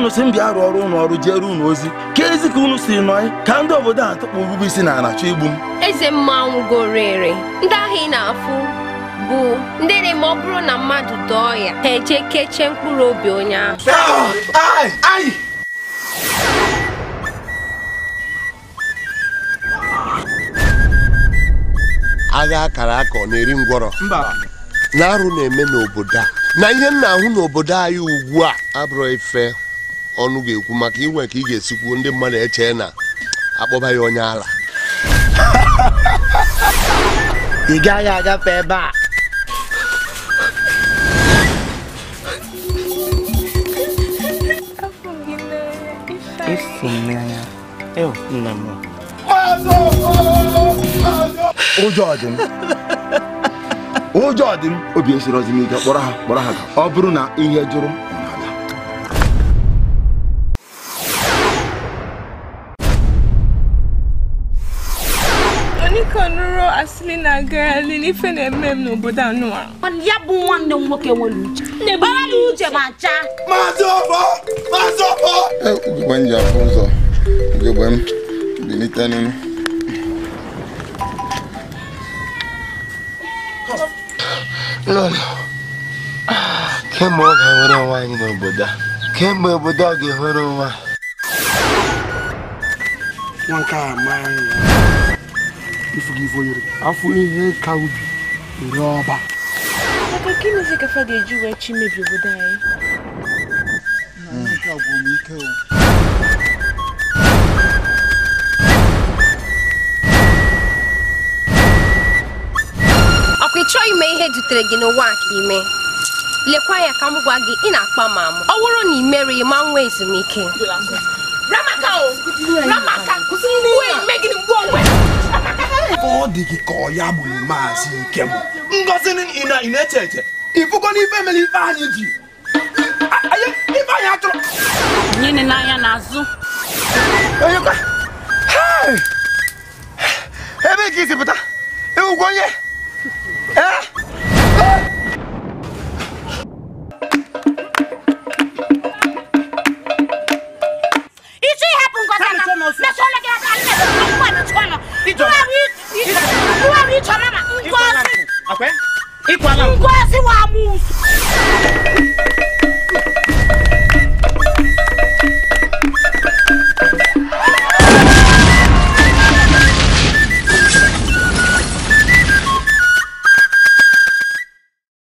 Unu si m bịa rụọ ọrụ unu ọrụ jere unu ozi ka ezi ka unu si nọị ka ndị obodo a tụkpụ ogbugbu isi na ala chọ igbu m. Eze mmanwụ gorere ndị ahụ ị na-afụ bụ ndị na-eme ọ bụrụ na mmadụ dọọ ya ha eje kechie mkpụrụ obi onye ahụ. Agha akara aka ọ na-eri ngwọrọ na arụ na-eme n'obodo a na ihe m na-ahụ n'obodo anyị ugbu a abụrụ ife ọnụ ga-ekwu maka inwe ka ị ga-esikwuo ndị mmadụ eche na akpọba ya onye ala. Ị gaghị agafe ebe a. Ụjọ dị m. Ụjọ dị m. Obi esiri m ike kpọrọ ha ọ bụrụ na ihe jụrụ m ọ na-abịa. Onikonuro asịrị na-agagharị n'ife na-eme m n'obodo anụwa. Ya bụ nwanne m nwoke nwere uche. Nwere uche ma chaa. Maazị Ọfọ! Maazị Ọfọ! Ugegbe m ji afụ ụzọ. Ugegbe m bilite n'elu. Lọlọ, kemgbe ọ ga-enwere onwe anyị n'obodo a, kemgbe obodo a ga-enwere onwe a. Nwa nke a amaghị ya. Ifugo ife oyiri, afọ ihe ka ubi ere ọba. Maka gịnịzi ka fa ga-eji wee chi mebi obodo anyị? Nke a gwụrụ m ike o. Ọkwa ị chọghị ime ihe dutere gị n'ụwa a ka ime. Lekwa ya ka m gwa gị, ị na-akpa m amụ. Ọ bụrụ na ị merie ma nwee ezumike. Ramaka o! Ramaka! Ọ dị gị ka ọ ya gburu Maazị Nkem. Ngozi ị na-eche eche. Ifugo n'ife mere ife anyị ji. Ife anyị achọrọ. Nyere n'anya n'azụ. Onyekwa! Ebe ka isi pụta? Ewukwa onye? Ichi hapụ Ngozi aka. Mesụọla gị aka nne gị. Ngozi wa amusu.